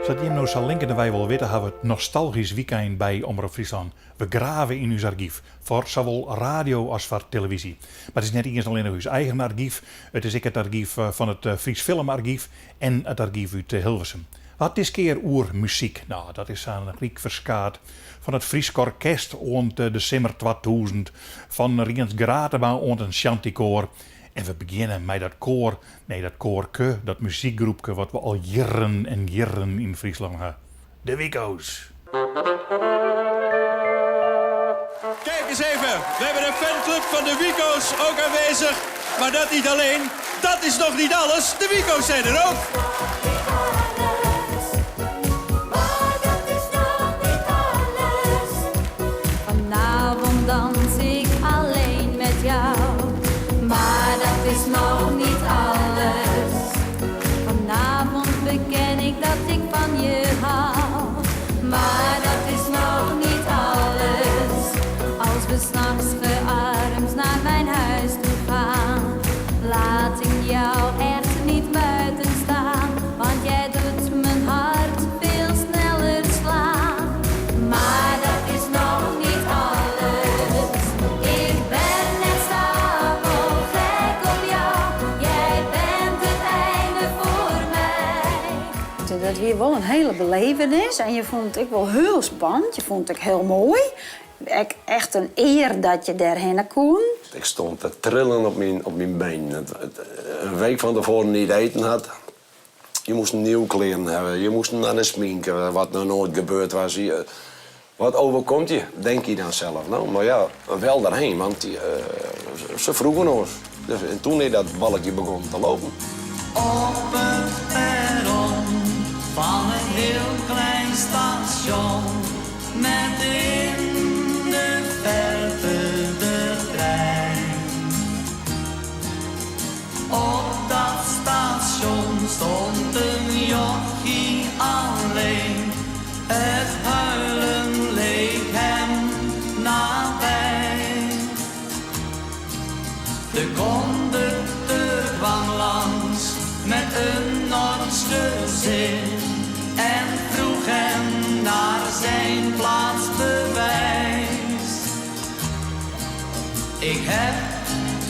Sa't jim no sa linkendewei wol witte ha we it nostalgysk wykein by Omrop Fryslân. We grave yn ús argyf, foar sawol radio as foar televyzje. Mar it is net iens allinnich ús eigen argyf, it is ek it argyf fan it Fries Film Archief en it argyf út Hilversum. We ha it diskear oer muzyk. No, dat is sa'n ryk ferskaat. Fan it Frysk Orkest oant de Simmer 2000, fan Rients Gratema oant in shantykoar. En we begjinne mei dat koar, nee dat koarke, dat muzykgroepke wat we al jierren en jierren yn Fryslân ha. De Wiko's. Kijk eens even, we hebben de fanclub van de Wiko's ook aanwezig. Maar dat niet alleen, dat is nog niet alles. De Wiko's zijn er ook. Vanavond dans ik alleen met jou, maar dat is nog niet alles. Vanavond beken ik dat ik van je hou, maar dat is nog niet alles. Als we s'nachts gearmd naar mijn huis toe gaan, laat ik jou echt niet buiten staan, want jij doet mijn hart veel sneller slaan. Maar dat is nog niet alles. Ik ben net stapelgek op jou. Jij bent het einde voor mij. Dat wie wol in hiele belevenis en je fûn it ek wol hiel spannend. Je fûn it ek hiel moai. Ek echt in ear dat je dêrhinne koenen. Ik stond te trillen op myn benen. In week fan tefoaren niet eten had. Je moest nieuwe kleren hawwe, je moest nei de sminke, wat noch noait gebeurd was. Wat overkomt je, denk je dan zelf. No, mar ja, wel derheen, want se vroegen ons. Dus, en toen is dat balletje begonnen te lopen. Op het perron van een heel klein station met in de verte de trein. Op dat station stond een jochie alleen. Het huilen leek hem nabij. De conducteur kwam langs met een nors gezicht en vroeg hem naar zijn plaatsbewijs. Ik heb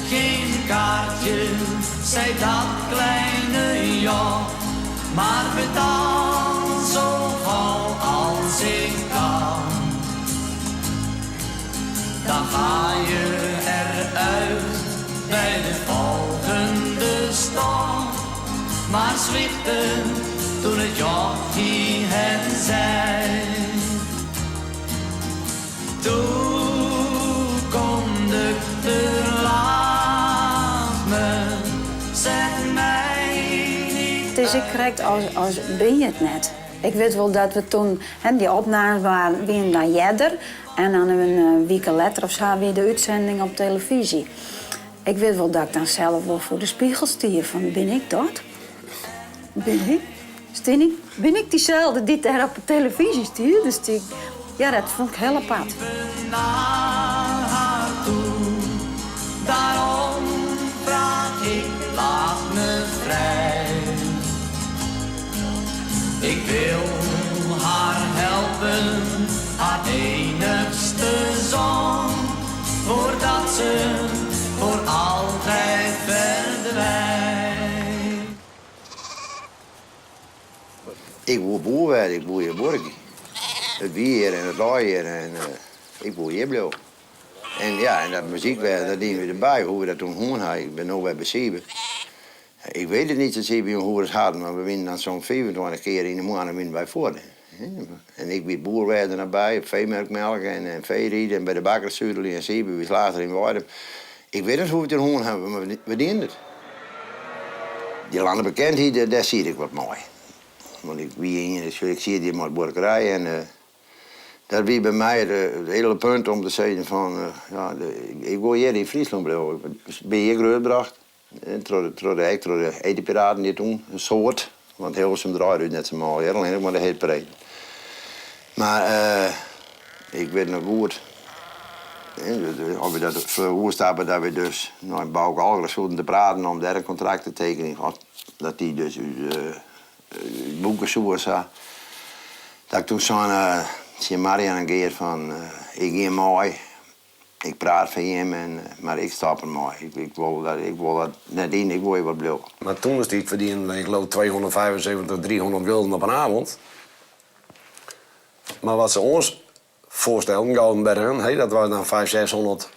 geen kaartje, zei dat kleine joch, maar betaal zo gauw als ik kan. Dan ga je eruit bij de volgende stop. Maar zwichtte toen het jochie het zei. Toe, conducteur, laat me, zet mij niet It is ek krekt as bin je it net. Ik wit wol dat we toen, hè, dy opnames waarden, wienen dan earder. En dan in eh, wike letter of sa wie de útsending op televyzje. Ik wit wol dat ik dan sels wol foar de spegel stie fan bin ik dat? Bin ik? Stean ik, bin ik dyselde dy't dêr op de televyzje stiet? Dus dy, ja, dat fûn ik hiel apart. Naar haar toe, daarom vraag ik, laat me vrij. Ik wil haar helpen, haar enigste zon, voordat ze voor altijd verdwijnt. Ik woe boer wurde, ik woe hjir buorkje. It wie hjir en it lei hjir en ik woe hjir bliuwe. En ja, en dat muzykwerk, dat diene we derby, hoe't we dat toen hân ha. Ik bin no wer by Siebe. Ik wit it net, Siebe, hoe't we it hadden, mar we wienen dan soms 25 kear yn 'e moanne wienen wy fuort. En ik wie boer der noch by, op feemerk melke en fee ride en by de bakker sutelje en Siebe wie slager yn Weidum. Ik wit net hoe't we it hân hawwe, mar we dienen it. Dy lannebekendheid, dêr siet ik wat mei. Want ik wie ien, ik siet hjir mei de buorkerij en dat wie by my it hiele punt om te sizzen fan, ja, ik wol hjir yn Fryslân bliuwe. Ik bin hjir grutbrocht, troch de, ek troch de Hitpiraten hjir toen, in soad. Want Hilversum draaide út net sa mâl hjir, allinnich mar de hitpiraten. Mar ik wit noch goed. Of we dat oerstappe dat we dus nei Bauke Algra soenen te praten om dêr in kontrakt te tekenjen. Of dat dy dus ús boeke soe sa. Dat ik toen sein tsjin Marian en Geert fan ik gean mei, ik praat foar jim en mar ik stop der mei. Ik wol dat, ik wol dat net yn, ik wol hjir wol bliuwe. Mar toendertiid ferdienen we, ik leau 275, 300 gulden op in avond. Mar wat se ons foarstelden, Gouden Bergen, hé, dat was dan 5, 600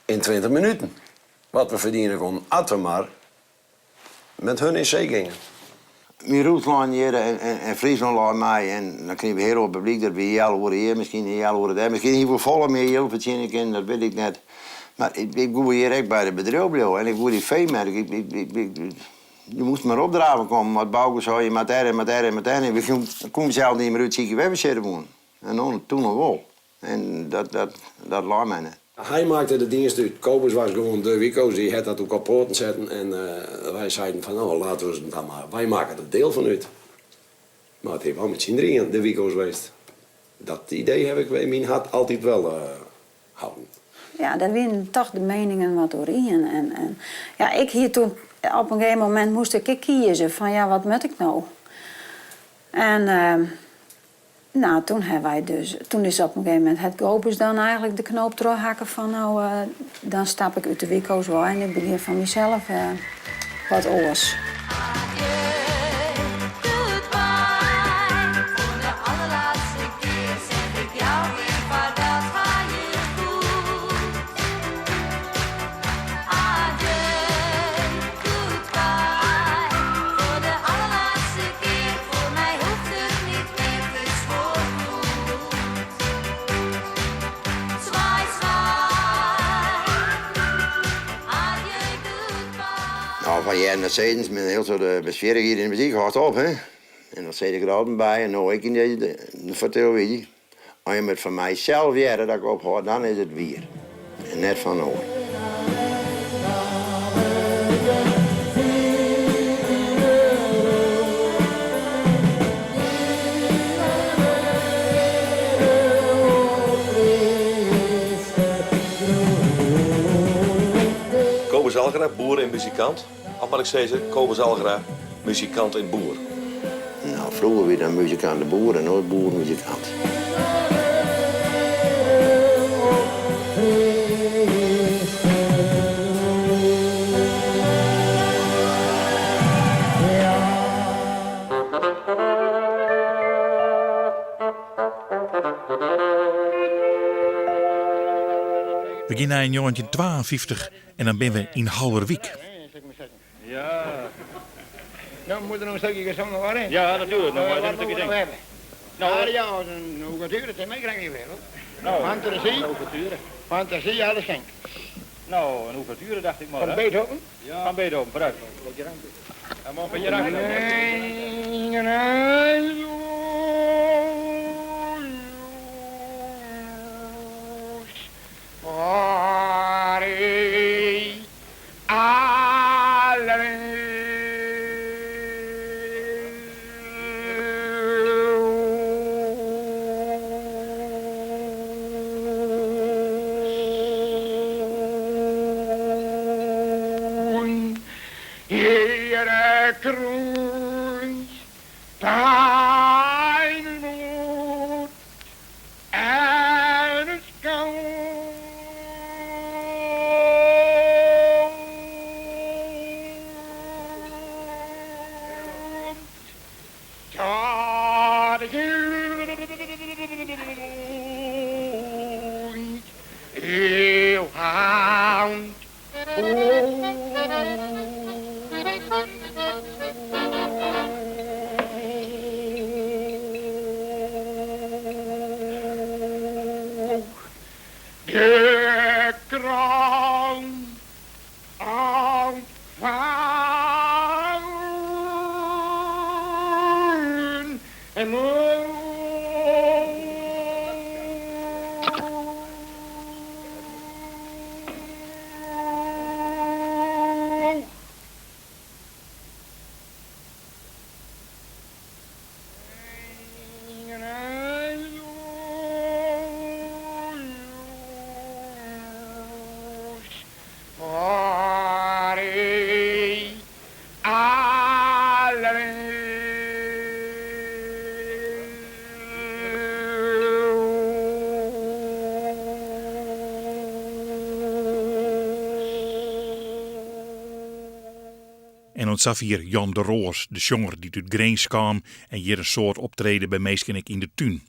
in 20 minuten. Wat we ferdiene konden, at we mar met hun in zee gingen. Myn roots leine hjir en Fryslân lei my en dan krigen we hiel oar publyk. Dat wie healoere hjir, miskien healoere dêr. Miskien hie ik wol folle mear jild fertsjinje kinnen, dat wit ik net. Mar ik woe hjir ek by it bedriuw bliuwe en ik woe dy feemerk. Je moasten mar opdraven komme, want Bauke sei, je moat dêr en moat dêr en moat dêr. En we koenen sels net mear útsykje wêr't we sitte woenen. En dan, toen noch wol. En dat, dat, dat lei my net. Hy maakte de dienst út. Kobus was gewoan de Wiko's, dy hat dat ook op poaten setten. En wy seiden fan, no, laten we dan mar, wy makke der deel fan út. Mar it is wol met syn drieën de Wiko's west. Dat idee haw ik yn myn hart altyd wol houden. Ja, dêr wienen toch de mieningen wat oerien. En ja, ik hie toen, op in gegeven momint moast ik ek kieze fan ja, wat moat ik no? En nou, toen hawwe wy dus, toen is op in gegeven momint hat Kobus dan eigentlik de knoop trochhakke fan no, dan stap ik út de Wiko's wei en ik begjin fan mysels wat oars. Adieu, goodbye. Voor de allerlaatste keer zeg ik jou weer vaarwel, ga je goed. Adieu, goodbye. Voor de allerlaatste keer, voor mij hoeft het niet meer, het is voorgoed. Zwaai, zwaai. Adieu, goodbye. Nou, fan hearren en sizzen, met een hiel soad beswierrichheden yn de muzyk, hâldt op, hè. En dan sit ik der altyd by en no ek yn dizze foar televyzje. As je it fan my sels hearre dat ik ophâld, dan is it wier. En net fan in oar. Kobus Algra, boer en muzikant. Of moat ik sizze, Kobus Algra, muzikant en boer. Nou, froeger wie dan muzikant de boer en no boer muzikant. We gean nei 1952 en dan binne we yn Haulerwyk. Ja. Nou moet er nog een stukje gezongen worden. Ja, natuurlijk. Nou, wat moeten we nog hebben? Nou, ja, een ouverture, dat ik niet veel. Nou, fantasie. Een Fantasie, ja, dat schenk. Nou, een ouverture dacht ik maar. Van Beethoven? Ja. Van Beethoven, vooruit. En maar een beetje ruimte. Nee, nee, De kroon ontvangen en En oant safier Jan de Roos, de sjonger dy't út Grins kaam en hjir in soad optrede by minsken ek yn de tún.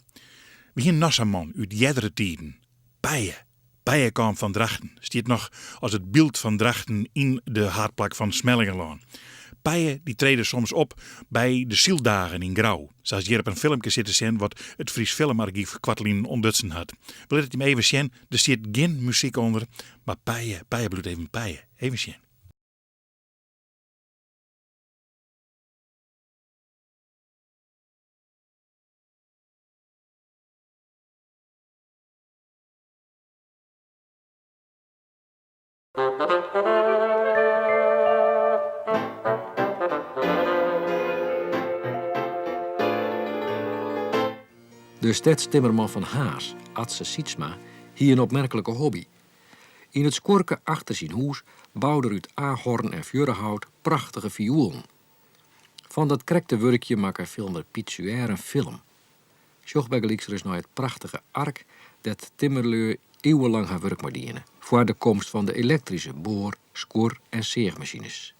We hiene noch sa'n man út eardere tiden, Peije. Peije kaam fan Drachten, stiet noch as it byld fan Drachten yn de haadplak fan Smellingerlân. Peije dy trede soms op by de syldagen yn Grou, sa as hjir op in filmke sit te sjen wat it Fries Film Argyf koartlyn ûntdutsen hat. We litte it jim even sjen, der stiet gjin muzyk ûnder, mar Peije, Peije bliuwt even Peije. Even sjen. De stedstimmerman fan Harns, Atze Sytsma, hie in opmerklike hobby. Yn it skuorke achter syn hûs boude er út ahorn en fjurrehout prachtige fioelen. Fan dat krekte wurkje makke filmer Piet Suèr in film. Sjoch bygelyks ris nei it prachtige ark dêr't timmerlju iuwenlang har wurk mei diene, foar de komst fan de elektryske boar-, skuor en seachmasines.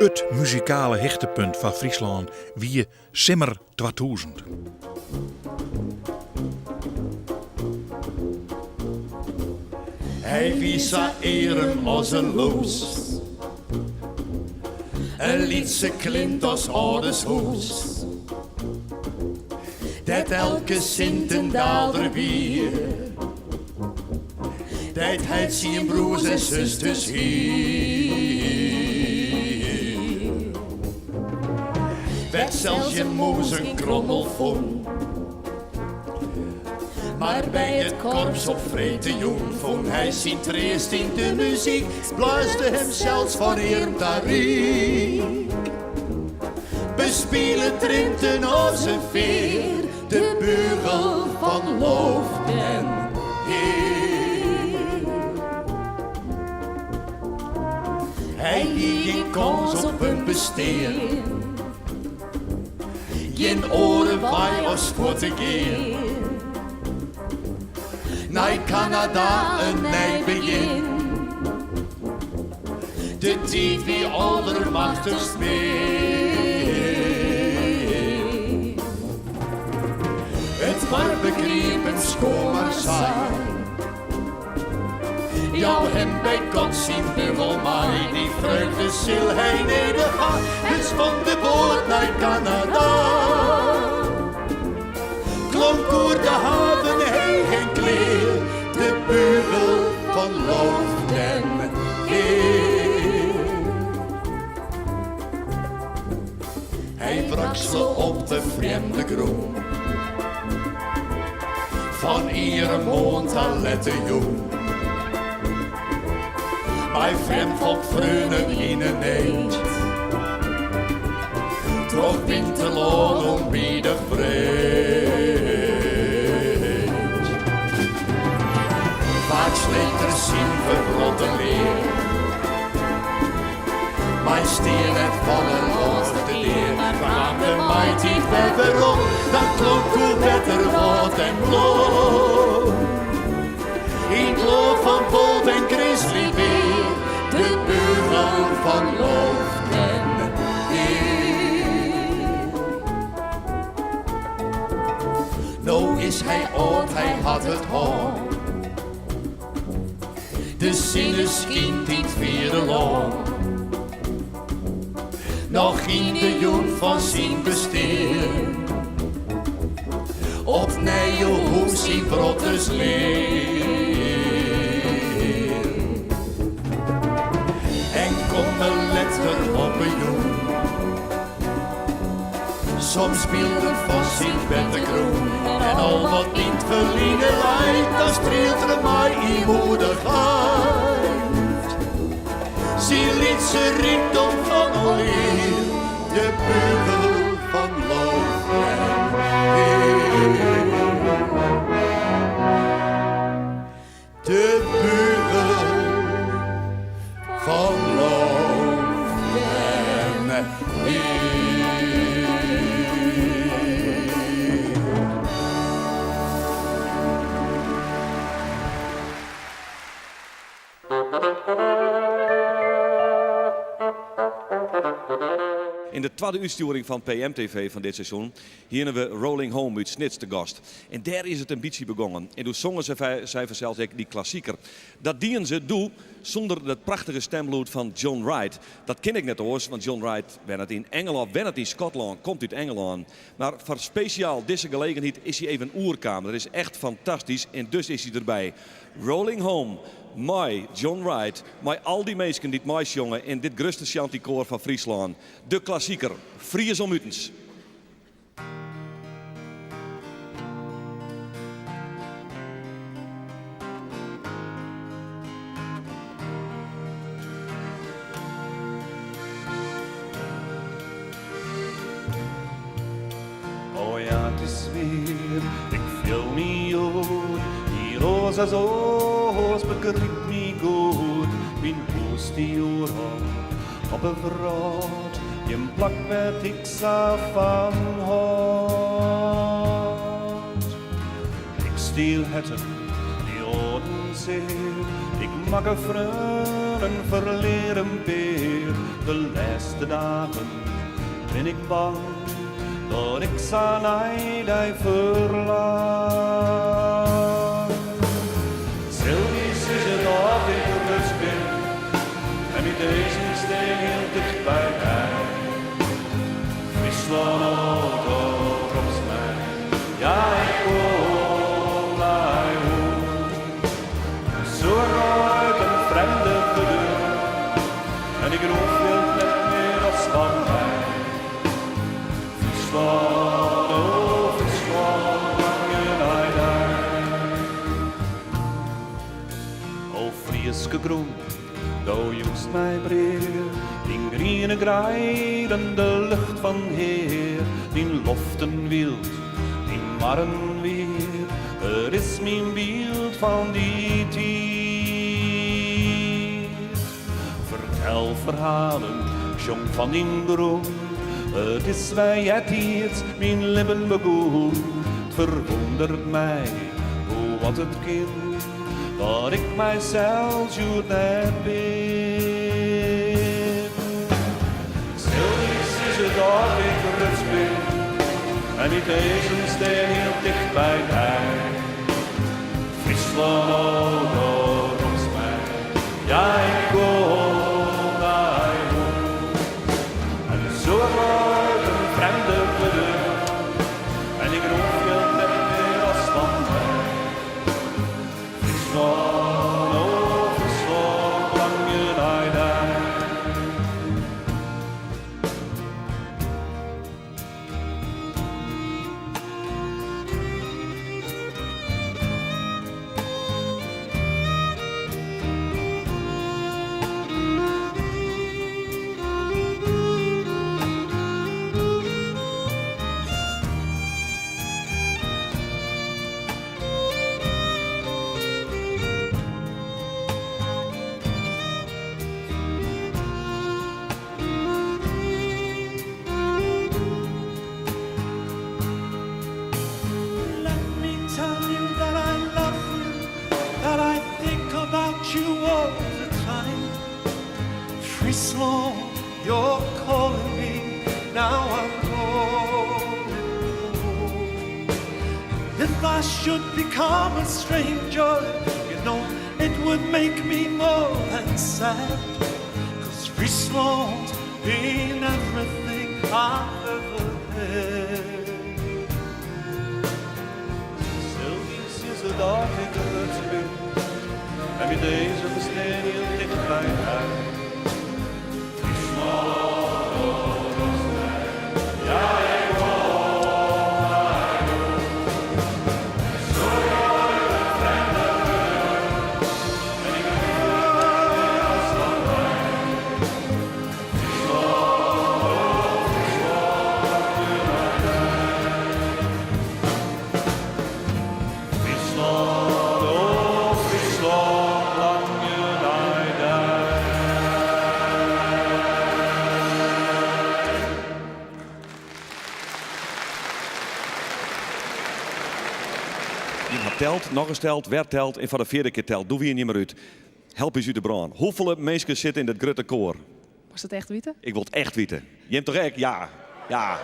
It muzikale hichtepunt foar Fryslân wie Simmer 2000. Hy wie sa earm as in lûs. In lytse klint as âlders hûs. Dêr't elke sint in daalder wie. Dêr't heit syn broers en susters hie. Wêr't sels gjin mûs in krommel fûn. Mar by it korps op freedtejûn fûn hy syn treast yn de muzyk, blaasde himsels fan earm ta ryk. Bespile Trinten as in fear, de bugel fan loof en ear. Hy hie gjin kâns op in bestean. Gjin oare wei as fuort te gean. Nei Kanada in nij begjin. De tiid wie aldermachtichst mear. It doarp begriep him skoan mar sei. Jou him by God syn bugel mei, dy freugde sil hy nedich ha. Dus fan de boat nei Kanada. Klonk oer de haven heech en klear, de bugel fan loof en ear. Hy wraksele op de frjemde grûn. Fan iere moarn ta lette jûn. Mei frjemd folk freonen yn 'e need. Troch winterlân ûnbidich wreed. Faak sleept er syn ferwrotte lear. Mei stean en fallen lâns de dea. Mar kaam de maitiid wer werom, dan klonk oer wetter, wâld en blom. Yn 't lân fan wolf en grizzlybear, de bugel fan loof en ear. No is hy âld, hy hat it hân. De sinne skynt yn 't fiere lân. Noch yn de jûn fan syn bestean. Op nije hûs syn protters lean. En komme letter op 'e jûn. Soms bylden fan syn bertegrûn en al wat yn 't ferline leit, dan strielt er mei ynmoedichheid. Syn lytse rykdom fan alear, de bugel fan loof en ear. De bugel fan loof en ear. Yn de twadde útstjoering fan PMTV fan dit seizoen hiene we Rolling Home út Snits te gast. En dêr is it in bytsje begongen. En doe songen se sy fansels ek dy klassiker. Dat dienen se doe sûnder dat prachtige stemlûd fan John Wright. Dat kin ek net oars, want John Wright wennet yn Engelân, wennet yn Skotlân, komt út Engelân. Mar foar spesjaal dizze gelegenheid is hy even oerkaam. Dat is echt fantastysk en dus is hy derby. Rolling Home mei John Wright, mei al dy minsken dy't meisjonge yn dit grutste shantykoar fan Fryslân. De klassiker, Fries om utens. Oh ja, it is wier, ik fiel my hjoed Hier oars as oars, begryp my goed Myn hûs stie oeral op 'e wrâld Gjin plak wêr't ik sa fan hâld. Ik stiel herten, dy oaren. sear. Ik makke freonen, ferlear in pear. De lêste dagen bin ik bang dat ik sa nei dy ferlang. Sil dy sizze dat ik grutsk bin en myn tinzen stean hiel ticht by dy. Fryslân, oh, do ropst my, ja ik kom nei hûs. Zo uit in frjemde gedeur en dy grûn fielt net mear as fan my. Fryslân, oh Fryslân, langje nei dy. O Fryske grûn, do joechst my brea, dyn griene greiden, de lucht fan hjir, dyn loften wyld, dyn marren wier, it is myn byld fan dy tiid. Fertel ferhalen, sjong fan dyn grûn, it is wêr eartiids myn libben begûn. 't Ferwûnderet my hoe wat it kin, dat ik mysels hjoed net bin. Sil dy sizze dat ik grutsk bin en myn tinzen stean hiel ticht by dy. Fryslân, oh, do ropst my, ja ik kom nei hûs. En zo uit in frjemde gedeur en dy grûn fielt net mear as fan my. Fryslân, oh Fryslân, langje nei dy. Let me tell you that I love you, that I think about you all the time. Fryslân, you're calling me, now I'm going home. If I should become a stranger, you know, it would make me more than sad. 'Cause Fryslân's been everything I've ever had. Sil dy sizze dat ik grutsk bin en myn tinzen stean hiel ticht by dy. Fryslân, do ropst my, ja ik kom nei hûs. Zo uit in frjemde gedeur en dy grûn fielt net mear as fan my. Fryslân, oh Fryslân, langje nei dy. Fryslân, oh Fryslân, langje nei dy. Jim ha teld, noch ris teld, wer teld en foar de fjirde kear teld. Doe wiene jim derút. Help ús út de brân. Hoefolle minsken sitte yn dat grutte koar? Wolst it echt witte? Ik wol it echt witte. Jim toch ek? Ja. Ja.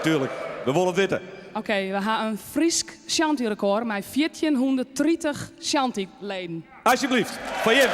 Tuurlijk. We wolle it witte. Oké, we ha in Frysk shantyrekôr mei 1430 shanty-leden. Alsjeblieft, foar jim.